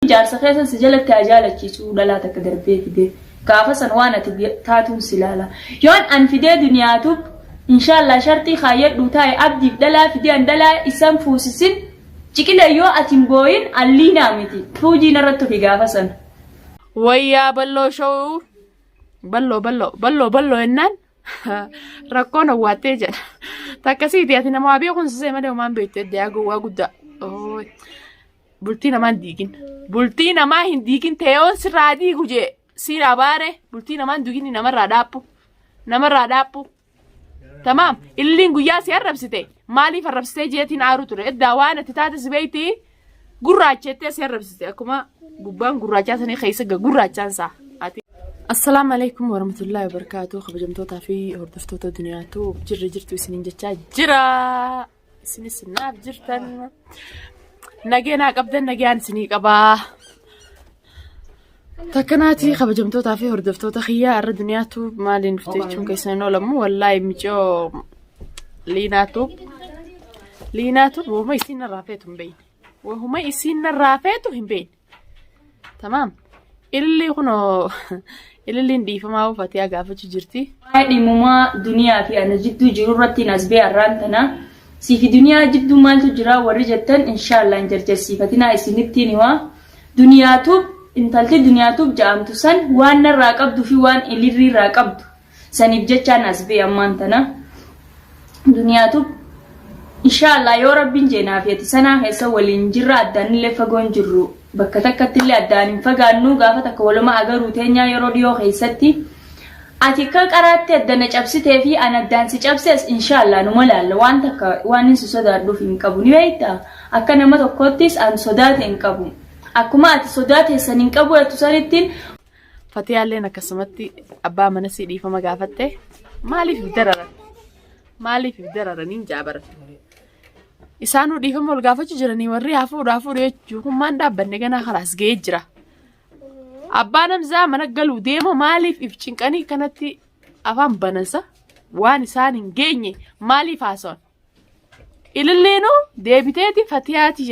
Jaarsa keessan si jalatti haa jaalachiisuu dhalaa takka darbee fidee. Gaafa san waan ati taatuun si laala. Yoon an fidee duniyaatub inshallah sharxii kaayyadhuu taa'e abdiif dhalaa fidee an dhalaa isan fuusisin ciqile yoo ati hin booyin an liinaa miti. Tuujii narra tufi gaafa san. Wayyaa balloo showuu balloo balloo balloo balloo jennaan rakkoon owwaattee jedha. Takkasiiti ati nama waa beekuun sisee malee homaan beektu edda yaa gowwaa guddaa. Ooy. Bultii namaa hin diigin. Bultii namaa hin diigin teeyoon sirraa diigu jee siin abaare bultii namaa hin diigin namarraa dhaaphu. Namarraa dhaaphu. Tamaam illiin guyyaa si arrabsite maaliif arrabsitee jeetiin aaru ture eddaa waan ati taate si beekti gurraachettee si arrabsite akkuma gubbaan gurraachaa sanii keessa gurraachaan isaa. Ati. Assalaamu alaikum warahmatullahi wabarakatuh kabajamtootaa fi hordoftoota duniyaatu jirri jirtu isiniin jechaa jira. Isinis naaf jirtan. Nagee naa qabdan nagayaan isinii qabaa. Takkanaati kabajamtootaa fi hordoftoota kiyyaa irra duniyaatu maaliin dhufte jechuun keessan hin oolamu. Wallaahi micoo liinaatu liinaatu wahuma isiin narraa feetu hin beekne. Wahuma isiin narraa feetu hin beekne. Tamaam. Ilillii kunoo ililliin dhiifamaa ufatee gaafachuu jirti. Waa'ee dhimmumaa duniyaa fi ana jidduu jiru irratti as bee arraan tana. Sii fi duniyaa jidduu maaltu jira warri jettan inshaallah hin jarjarsiifatinaa isinittiin himaa. Duniyaatuub intalti duniyaatuub ja'amtu san waan narraa qabdu fi waan ilirriirraa qabdu saniif jechaan as bee ammaan tana. Duniyaatuub inshaallah yoo rabbiin jeenaa fi ati sanaa keessa waliin jirra addaanillee fagoon jirru bakka takkattillee addaan hin fagaannu gaafa takka waluma agaruu teenyaa yeroo dhiyoo keessatti. Ati akka qaraatti adda na cabsitee fi an addaan si cabses inshaallah numa laalla waan takka waan hin si sodaadhuuf hin qabu ni beektaa akka nama tokkoottis an sodaate hin qabu akkuma ati sodaa teessan hin qabu jettu sanittiin Fatiyaalleen akkasumatti abbaa mana sii dhiifama gaafatte maaliif if dararan maaliif if dararaniin jaabaran isaanuu dhiifama ol gaafachuu jiranii warri haa fuudhu haa fuudhu jechuu kun maan dhaabbanne ganaa kalaas ga'ee jira. Abbaan Hamzaa mana galuu deema maaliif if cinqanii kanatti afaan banansa waan isaan hin geenye maaliif haasawan. Ililliinuu deebiteeti fatiyaati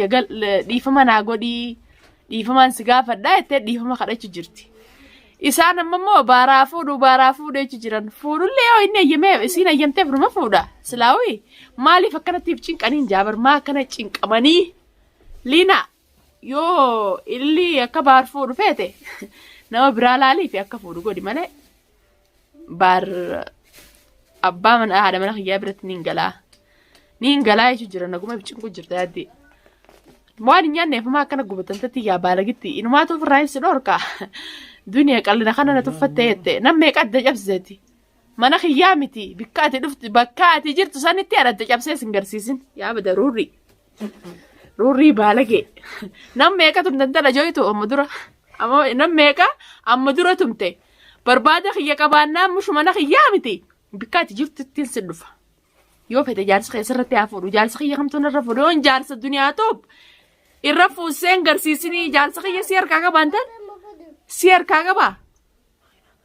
dhiifama naa godhii dhiifamaan si gaafadhaa jettee dhiifama kadhachu jirti. Isaan amma immoo baaraa fuudhu baaraa fuudhu jechu jiran fuudhullee yoo inni eeyyamee isiin eeyyamteef numa fuudha silaawii maaliif akkanatti if cinqaniin jaabar maa akkana cinqamanii liinaa yoo ilillii akka baar fuudhu feete nama biraa laalii fi akka fuudhu godhi malee baar abbaa mana haadha mana kiyyaa biratti niin galaa. Niin galaa jechuun jira naguma cinqu jirta yaaddi. Waan hin nyaanneef maa akkana gubatan tatti yaa baalagitti inumaatu ofirraa hin si dhorka. Duniya qallina kana na tuffatte jette nam meeqa adda cabsiteeti. Mana kiyyaa miti bikka ati dhufti bakka ati jirtu sanitti adda cabsee sin garsiisin yaa bada ruurrii. Ruurrii baalagee. Nam meeqa tumte intala jooytu amma dura. Amma nam meeqa amma dura tumte. Barbaada kiyya qabaannaan mushu mana kiyyaa miti. Bikka ati jirtuttiin si dhufa. Yoo fete jaarsa kee sirratti haa fuudhu. Jaarsa kiyya kamtu narra fuudhu. Yoon jaarsa duniyaa toob irra fuuseen garsiisinii jaarsa kiyya si harkaa qabaan tan si harkaa qabaa.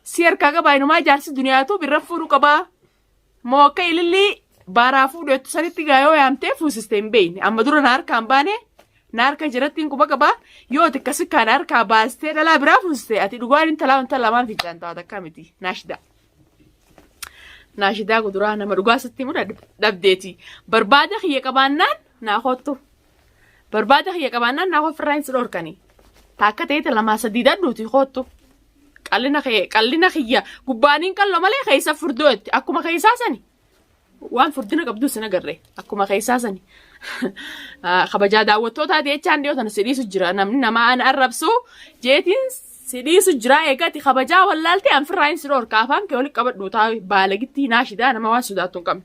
Si harkaa qabaa inumaa jaarsi duniyaa toob irra fuudhu qabaa. Moo akka ilillii baaraa fuudhu jettu sanitti gaa yoo yaamtee fuusiste hin beekne. Amma dura na harkaa hin baane na harka jiratti hin quba qabaa. Yoo ati akkasi kaa na harkaa baastee dhalaa biraa fuusiste ati dhugaan intalaa wanta lamaan fincaan ta'a takka miti. Naashida. Naashidaa kuduraa nama dhugaa sitti himu dhabdeeti. Barbaada kiyya qabaannaan naa kottu. Barbaada kiyya qabaannaan naa ofirraa hin si dhorkani. Taakka ta'eeti lamaa sadii dadhuuti kottu. Qallina kee qallina kiyya gubbaaniin qalloo malee keessa furdoo jetti. Akkuma keessaa sani. Waan furdina qabdu sin agarre akkuma keessaa sani. Kabajaa daawwattootaa jechaan dhiyoo tana si dhiisu jira namni nama an arrabsu jeetiin si dhiisu jira eegati kabajaa wallaaltee an firraa hin si dhorka afaan kee walitti qabadhu taa baalagittii naashidaa nama waan sodaattu hin qabne.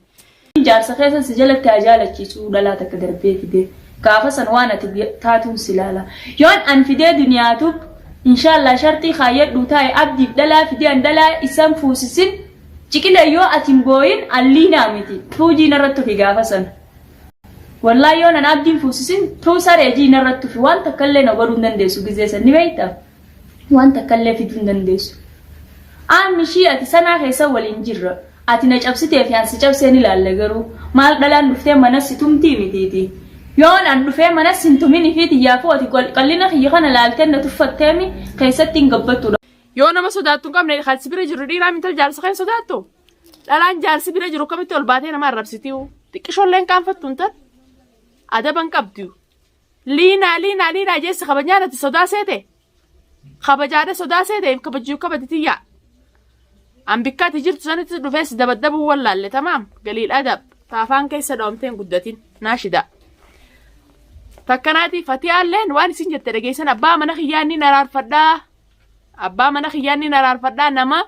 Jaarsa keessan si jalatti haa jaalachiisuu dhalaa takka darbee fidee. Gaafa san waan ati taatuun si laala. Yoon an fidee duniyaatub inshallah sharxii kaayyadhuu taa'e abdiif dhalaa fidee an dhalaa isan fuusisin ciqile yoo ati hin booyin an liinaa miti tuujii narra tufi gaafa sana. Wallahi yoon an abdiin fuusisin tuu saree jii narra tufi waan takkallee na godhuu hin dandeessu gizee san ni beektaa? Waan takkallee fiduu hin dandeessu. Aammi ishii ati sanaa keessa waliin jirra. Ati na cabsitee fi an si cabsee ni laalla garuu. Maal dhalaan dhuftee mana si tumtii mitiiti. Yoon an dhufee mana sin tumin fi tiyyaafuu ati qallina kiyya kana laaltee na tuffatteemi keessatti hin gabbattuudha. Yoo nama sodaattu hin qabne kan si bira jiru dhiiraa mintal jaarsa kan sodaattu. Dhalaan jaarsi bira jiru akkamitti ol baatee nama arrabsitiu. Xiqqishoollee hin qaanfattu intal. Adaba hin qabdu. Liinaa liinaa liinaa jeessa kabajaan ati sodaa seete. Kabajaadha sodaa seete kabajuu kabati tiyyaa. An bikka ati jirtu sanitti dhufee si dabaddabuu wallaalle tamaam galiil adab taafaan keessa dhoomtee hin guddatin naashida. Takkanaati fatiyaalleen waan isin jette dhageessan abbaa mana kiyyaa inni araarfadhaa. Abbaa mana kiyyaa inni araarfadhaa nama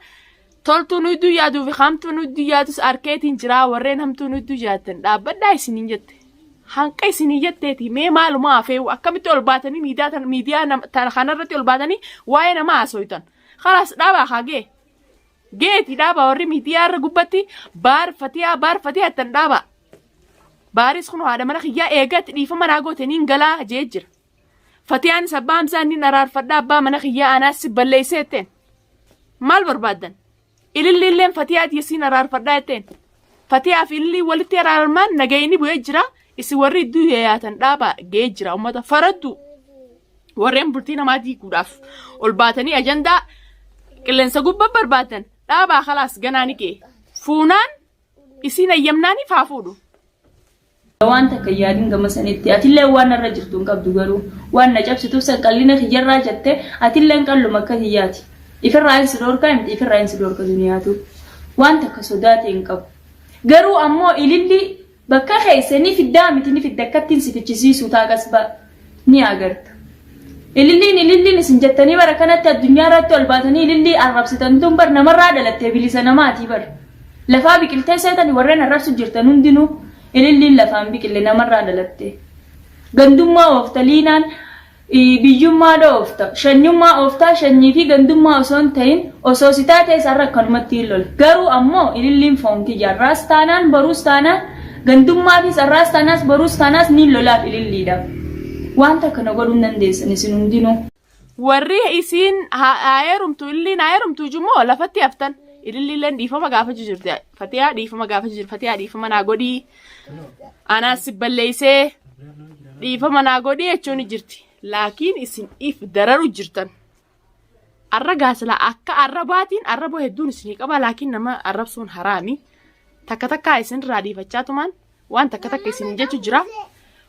toltuu nu idduu yaaduu fi hamtuu nu idduu yaadus arkeetiin jiraa warreen hamtuu nu idduu yaaddan dhaabbadhaa isiniin jette. Hanqa isinii jetteeti mee maaluma hafeewu akkamitti ol baatanii miidiyaa tan miidiyaa tana kanarratti ol baatanii waa'ee namaa haasoytan. Kalaas dhaabaa haa gee. Geeti dhaabaa warri miidiyaa irra gubbatti baar fatiyaa baar fatiyaa ittan dhaabaa. Baaris kun haadha mana kiyyaa eegatti dhiifama naa goote niin galaa jee jira. Fatiyaanis abbaa Hamzaa niin araarfadha abbaa mana kiyyaa anaas si balleessee jetteen. Maal barbaaddan? Ililliilleen fatiyaa tiyya siin araarfadhaa jetteen. Fatiyaa fi ilillii walitti araarmaan nagayini bu'ee jira. Isin warri idduu yayaatan dhaabaa ga'ee jira uummata faraddu. Warreen bultii namaa diiguudhaaf ol baatanii ajandaa qilleensa gubbaa barbaadan dhaabaa kalaas ganaa ni ga'e. Fuunaan isiin ayyamnaaniif haa fuudhu. Waan takka hin yaadin gama sanitti atillee waan narra jirtu hin qabdu garuu waan na cabsituuf san qallina kiyyarraa jette atilleen qalluma akka kiyyaati. Ifirraa hin si dhoorkaa miti ifirraa hin si dhoorka duniyaatu. Waan takka sodaate hin qabu. Garuu ammoo ililli bakka keessa ni fiddaa miti ni fidda akkattiin si fichisiisu taaqas ba ni agarta. Ililliin ililliin isin jettanii bara kanatti addunyaa irratti ol baatanii ilillii arrabsitan tun bar namarraa dhalattee bilisa namaatii bar. Lafaa biqiltee seetani warreen arrabsu jirtan hundinuu ililliin lafaan biqille namarraa dhalatte. Gandummaa oofta liinaan biyyummaa dhoofta shanyummaa ooftaa shanyii fi gandummaa osoo hin ta'in osoo si taatees har'a akkanumatti hin lola. Garuu ammoo ililliin foon kiyya har'aas taanaan boruus taanaan gandummaafis har'aas taanaas boruus taanaas niin lolaaf ililliidha. Wanta akkana godhuu hin dandeessan isin hundinuu. Warri isiin haa heerumtu ililliin haa heerumtu ijumoo lafatti haftan ililliilleen dhiifama gaafachuu jirti fatiyaa dhiifama gaafachuu jirti fatiyaa dhiifama naa godhii anaas si balleessee dhiifama naa godhii jechuun jirti laakiin isin if dararu jirtan arra gaasila akka arrabaatiin arraboo hedduun isinii qaba laakiin nama arrabsuun haraami takka takkaa isin irraa dhiifachaa tumaan waan takka takka isin jechu jira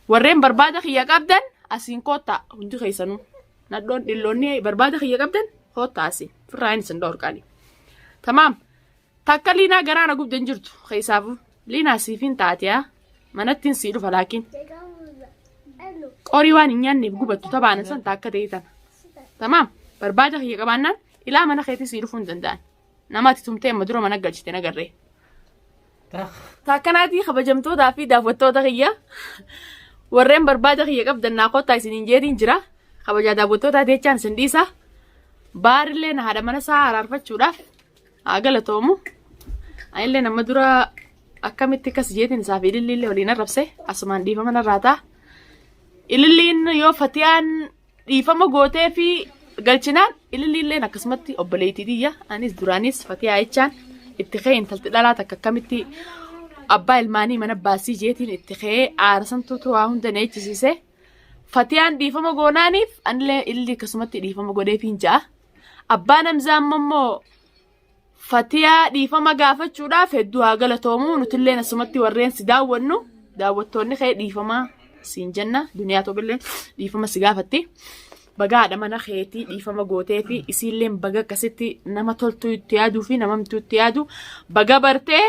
warreen barbaada kiyya qabdan asiin koottaa hundi keessanuu nadhoon dhilloonni barbaada kiyya qabdan koottaa asiin firraa hin isin dhorqani tamaam takka liinaa garaa na gubdan jirtu keessaafu liinaa siifin taatiyaa manattiin sii dhufa laakiin qorii waan hin nyaanneef gubattu tabaana san taakka ta'e tana tamaam barbaada kiyya qabaannaan ilaa mana keetii sii dhufuu hin danda'an nama ati tumtee amma dura mana galchite nagarree. Taakkanaatii kabajamtootaa fi daawwattoota kiyya warreen barbaada kiyya qabdan naa kottaa isiniin jeetiin jira. Kabajaa daawwattootaa jechaan isin dhiisa. Baarillee na haadha mana isaa araarfachuudhaaf haa galatoomu. Anillee nama dura akkamitti akkas jeetiin isaa fi ililliillee waliin arrabse asumaan dhiifama narraa ta'a. Ililliin yoo fatiyaan dhiifama gootee fi galchinaan ililliilleen akkasumatti obboleettii tiyya anis duraanis fatiyaa jechaan itti ka'e intalti dhalaa takka akkamitti abbaa ilmaanii mana baasii jeetiin itti ka'ee aarsantuutu waa hunda na jechisiise. Fatiyaan dhiifama goonaaniif anillee ililli akkasumatti dhiifama godheefiin ja'a. Abbaan Hamzaa immoo Fatiyaa dhiifama gaafachuudhaaf hedduu haa galatoomu nutilleen asumatti warreen si daawwannu daawwattoonni kee dhiifama siin jenna duniyaa tobillee dhiifama si gaafatti. Baga haadha mana keetii dhiifama gootee fi isiilleen baga akkasitti nama toltuu itti yaaduu fi nama hamtuu itti yaadu baga bartee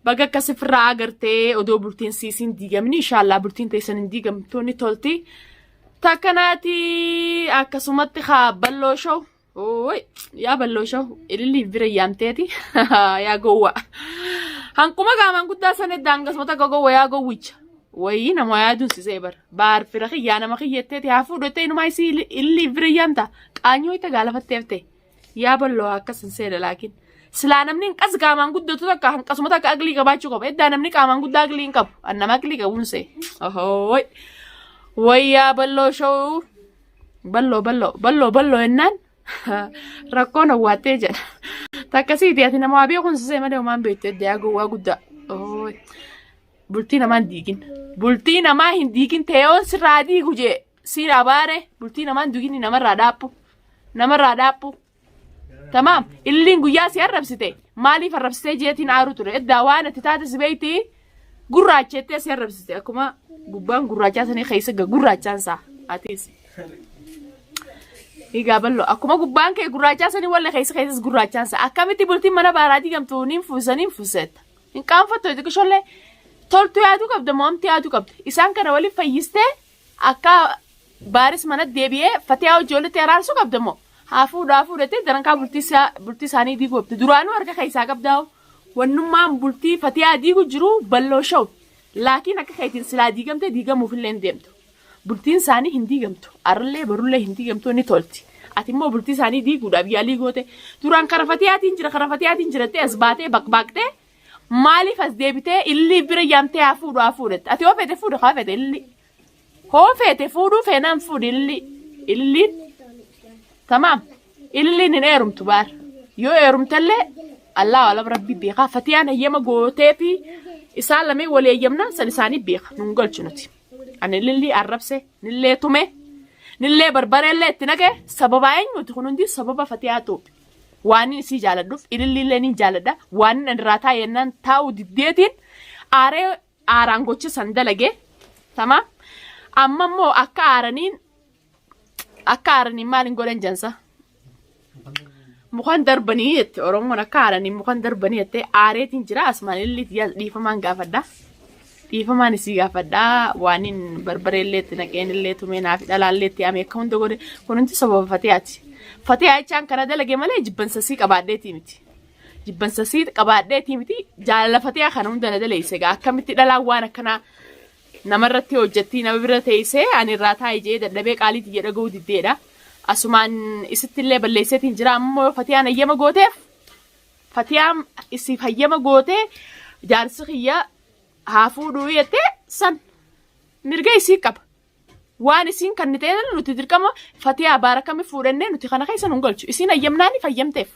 baga akkasi firraa agartee odoo bultiin siisiin diigamni inshaallah bultiin teessan hin diigamtuu ni tolti. Takkanaati akkasumatti haa balloo show. Ooy yaa balloo shaw ililliif bira yaamteeti yaa gowwa. Hanquma qaamaan guddaa san edda hangasuma takka gowwa yaa gowwicha. Wayii nama yaaduun sisee bara. Baar fira kiyyaa nama kiyyatteeti haa fuudhattee inumaa isii ililliif bira yaamta. Qaanyoo itti gaalafattee haftee. Yaa balloo akkas hin seena laakiin. Silaa namni hanqas qaamaan guddatu takka hanqasuma takka aqlii qabaachuu qaba. Eddaa namni qaamaan guddaa aqlii hin qabu. An nama aqlii qabuun see. Ohooy. Wayyaa balloo shaw. Balloo balloo balloo balloo jennaan rakkoon owwaattee jedha. Takkasiiti ati nama waa beekuun sisee malee homaan beektu edda yaa gowwaa guddaa. Ooy. Bultii namaa hin diigin. Bultii namaa hin diigin teeyoon sirraa diigu jee siin abaare bultii namaa hin diigin namarraa dhaaphu. Namarraa dhaaphu. Tamaam illiin guyyaa si arrabsite maaliif arrabsitee jeetiin aaru ture eddaa waan ati taate si beekti gurraachettee si arrabsite akkuma gubbaan gurraachaa sanii keessa gurraachaan isaa atiis. Egaa bal'oo akkuma gubbaan kee gurraachaa sanii walla keessa keessas gurraachaan isaa akkamitti bultiin mana baaraa diigamtu niin fuusa niin fuusetta. Hin qaanfattu xiqqishollee toltu yaaduu qabda mo'amti yaaduu qabda isaan kana waliin fayyistee akka baaris mana deebi'ee fatiyaa hojii walitti araarsuu qabda moo haa fuudhu haa fuudhattee darankaa bultii isaanii diiguu qabdi duraanuu harka keessaa qabdaa wannummaan bultii fatiyaa diigu jiru balloo shawu laakiin akka keetiin silaa diigamte diigamuuf illee hin deemtu. Bultiin isaanii hin diigamtu. Arrallee borullee hin diigamtu ni tolti. Ati immoo bultii isaanii diiguudhaaf yaalii goote. Duraan kara fatiyaatiin jira kara fatiyaatiin jirattee as baatee baqbaaqtee maaliif as deebitee illii bira yaamtee haa fuudhu haa fuudhette. Ati hoo feete fuudhu haa feete illii. Hoo feete fuudhuu feenaan fuudhi illii. Illiin tamaam. Ililliin hin eerumtu baar. Yoo eerumtellee Allahu alam rabbi beekaa. Fatiyaan hayyama gootee fi isaan lameen walii hayyamnaan san isaanii beeka. Nun galchu nuti. Ani ilillii arrabse, nillee tume, nillee barbareellee itti naqe sababa eenyuuti kun hundi sababa fatiyaa tuubi. Waan isii jaaladhuuf ililliillee niin jaaladha. Waan inni irraa taa'e jennaan taa'uu diddeetiin aaree aaraan gocha san dalage. Tamaam. Amma immoo akka aaraniin Akka aaraniin maal hin godhan jansa. Mukan darbanii jette Oromoon akka aaraniin mukan darbanii jette aareetiin jira asumaan illee dhiifamaan gaafadha. Dhiifamaan isii gaafadha waan hin barbareellee itti naqeen illee tumee naaf dhalaallee itti amee akka hunda godhe kun hundi sababa fatiyaati. Fatiyaa jechaan kana dalage malee jibbansa sii qabaadheetii miti. Jibbansa sii qabaadheetii miti jaalala fatiyaa kana hunda na daleesse egaa akkamitti dhalaan waan akkanaa namarratti hojjettii nama bira teessee ani irraa taa'i jedhee dadhabee qaalii tiyya dhaga'uu diddeedha. Asumaan isittillee balleesseetiin jira ammoo yoo fatiyaan hayyama gooteef fatiyaan isiif hayyama gootee jaarsi kiyya haa fuudhuu jettee san mirga isii qaba. Waan isiin kan ta'e nuti dirqama fatiyaa baara kami fuudhannee nuti kana keessa nun galchu. Isiin hayyamnaani fayyamteef.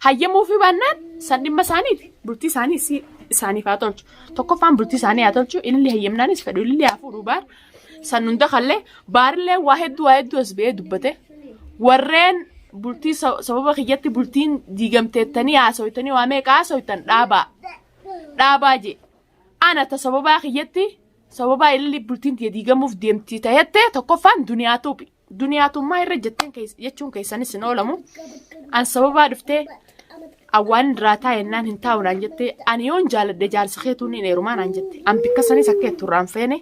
Hayyamuufii baannaan san dhimma isaaniiti. Bultii isaanii isii isaaniif haa tolchu. Tokkoffaan bultii isaanii haa tolchu. Ililli hayyamnaanis fedhu ililli haa fuudhu baar. San hunda kallee baarillee waa hedduu waa hedduu as ba'ee dubbate. Warreen bultii sababa kiyyatti bultiin diigamteettanii haasoytanii waa meeqa haasoytan dhaabaa. Dhaabaa jee. Ana ta sababaa kiyyatti sababaa ililli bultiin tiyya diigamuuf deemti ta'ette tokkoffaan duniyaa tuubi. Duniyaatummaa irra jetteen jechuun keessanis hin oolamu. An sababaa dhuftee awwaan irraa taa'ennaan hin taa'u naan jette ani yoon jaaladhe jaarsa keetuun hin heerumaa naan jette. An bikka sanis akka jettu irraan feene.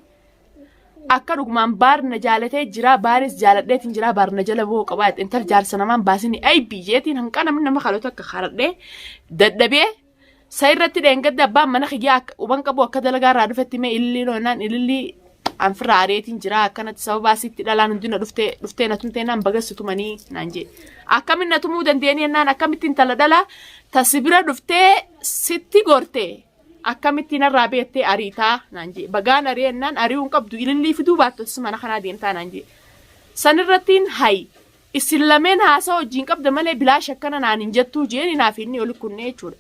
Akka dhugumaan baar na jaalatee jira baaris jaaladheetiin jira baar na jala bu'uu qabaa jette intal jaarsa namaan baasini aybi jeetiin hanqa namni nama kadhatu akka kadhadhee dadhabee Sa irratti dheengadda abbaan mana kiyyaa akka quban qabu akka dalagaa irraa dhufetti mee ilillii naan ilillii an firraa ari'eetiin jira akkanatti sababa asitti dhalaan hundi na dhuftee dhuftee na tumtee naan bagassi tumanii naan jee. Akkamin na tumuu dandeenye naan akkamitti intala dhalaa ta si bira dhuftee sitti gorte akkamitti narraa beettee ariitaa naan jee. Bagaan ari'ee naan ari'uu hin qabdu ilillii fiduu baattu si mana kanaa deemtaa naan jee. San irrattiin hayi Isin lameen haasawa wajjin qabda malee bilaash akkana naan hin jettuu jeeni naaf inni oli kunnee jechuudha.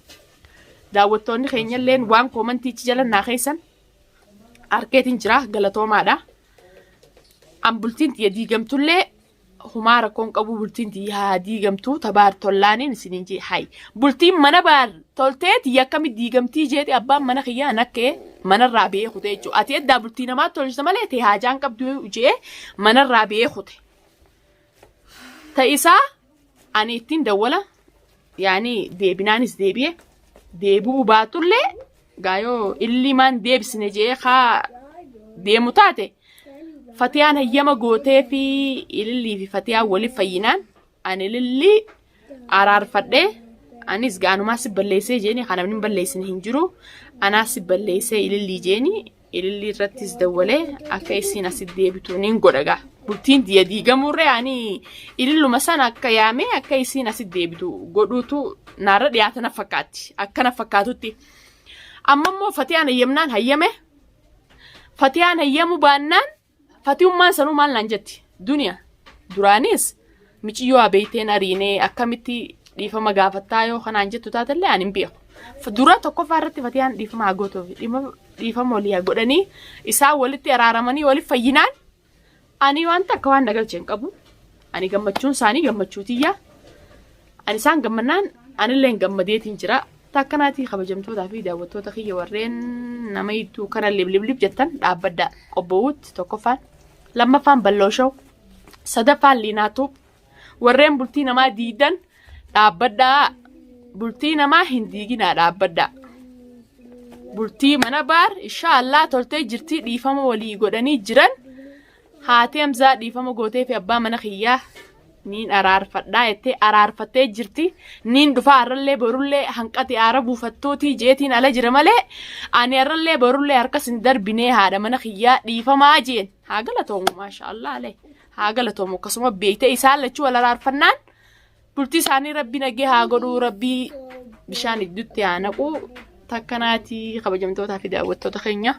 Daawwattoonni keenyalleen waan koomantiichi jala naa keessan arkeetiin jira galatoomaadha. An bultiin tiyya diigamtullee humaa rakkoon qabu bultiin tiyya haa diigamtuu tabaar tollaaniin isiniin jee hayi. Bultiin mana baar toltee tiyya akkamitti diigamtii jeeti abbaan mana kiyyaa nakkee manarraa ba'ee kute jechuudha. Ati eddaa bultii namaa tolchita malee tee haajaan qabdu jee manarraa ba'ee kute. Ta isaa ani ittiin dawwala yaani deebinaanis deebi'e deebi'uu baatullee gaayoo illi maan deebisne jee kaa deemu taate fatiyaan hayyama gootee fi ilillii fi fatiyaan waliif fayyinaan ani ilillii araarfadhee anis gaanumaa si balleessee jeeni kan namni hin balleessine hin jiru anaa si balleessee ilillii jeeni Ilillii irrattis dawwalee akka isiin asitti deebitu niin godha gaa. Bultiin tiyya diigamuurree ani ililluma sana akka yaamee akka isiin asitti deebitu godhuutu naarra dhiyaata na fakkaatti. Akka na fakkaatutti. Amma immoo fatiyaan hayyamnaan hayyame. Fatiyaan hayyamu baannaan Fatiyummaan sanuu maal naan jetti? Duniya duraanis miciyyoo abeeyteen ariinee akkamitti dhiifama gaafattaa yoo kanaan jettu taatellee ani hin beeku. Dura tokkoffaa irratti Fatiyaan dhiifama haa gootuuf dhiifama walii haa godhanii isaan walitti araaramanii walitti fayyinaan ani waan takka waan na galche hin qabu. Ani gammachuun isaanii gammachuu tiyya. Ani isaan gammannaan anillee gammadeetiin jira. Takkanaatii kabajamtootaa fi daawwattoota kiyya warreen nama hedduu kana libliblib jettan dhaabbaddaa qobbowuutti tokkoffaan lammaffaan balloo show sadaffaan liinaatuu warreen bultii namaa diidan dhaabbadhaa bultii namaa hin diiginaa dhaabbadhaa. Bultii mana baar inshaallah toltee jirtii dhiifama walii godhanii jiran haati Hamzaa dhiifama gootee fi abbaa mana kiyyaa niin araarfadhaa jettee araarfattee jirti. Niin dhufaa har'allee borullee hanqati aara buufattuutii jeetiin ala jira malee ani har'allee borullee harkas hin darbinee haadha mana kiyyaa dhiifamaa jeen haa galatoomu maashaallah alee haa galatoomu akkasuma beektee isaan lachuu wal araarfannaan bultii isaanii rabbi nagee haa godhuu rabbii bishaan iddutti haa naqu takkanaatii kabajamtootaa fi daawwattoota keenya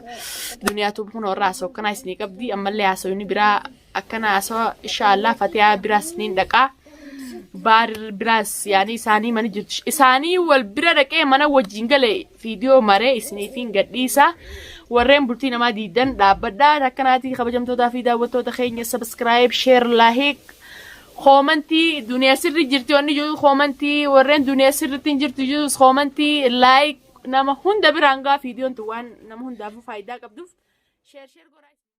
duniyaatu kun warra haasoo akkanaa isinii qabdi ammallee haasawni biraa akkana haasawaa inshaallah fatiyaa biraas niin dhaqaa baar biraas yaanii isaanii mana jirtu isaanii wal bira dhaqee mana wajjin gale fiidiyoo maree isiniifiin gadhiisa warreen bultii namaa diidan dhaabbadhaa takkanaatii kabajamtootaa fi daawwattoota keenya subscribe share like koomantii duniyaa sirri jirti wanni jiru koomantii warreen duniyaa sirritti hin jirtu jirus koomantii laayik nama hunda biraan gaa fiidiyoon tun waan nama hundaafuu faayidaa qabduuf sheer sheer godhaa.